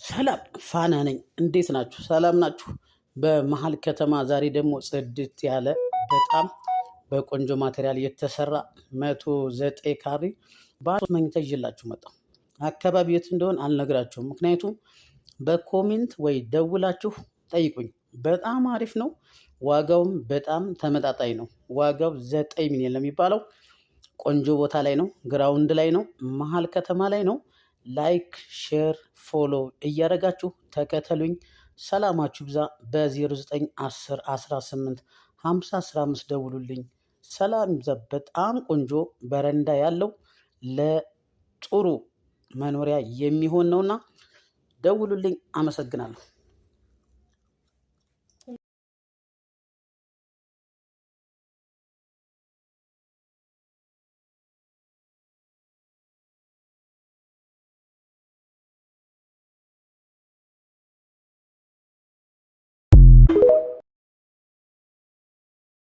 ሰላም ፋና ነኝ። እንዴት ናችሁ? ሰላም ናችሁ? በመሀል ከተማ ዛሬ ደግሞ ጽድት ያለ በጣም በቆንጆ material የተሰራ 109 ካሬ ባለ ሶስት መኝታ ይዤላችሁ መጣሁ። አካባቢ የት እንደሆን አልነግራችሁም፣ ምክንያቱም በ comment ወይ ደውላችሁ ጠይቁኝ። በጣም አሪፍ ነው። ዋጋውም በጣም ተመጣጣኝ ነው። ዋጋው 9 ሚሊዮን ነው የሚባለው። ቆንጆ ቦታ ላይ ነው። Ground ላይ ነው። መሀል ከተማ ላይ ነው። Like፣ share፣ follow እያደረጋችሁ ተከተሉኝ። ሰላማችሁ ይብዛ። በ0910 18 50 15 ደውሉልኝ። ሰላም ይብዛ። በጣም ቆንጆ በረንዳ ያለው ለጥሩ መኖሪያ የሚሆን ነውና ደውሉልኝ። አመሰግናለሁ።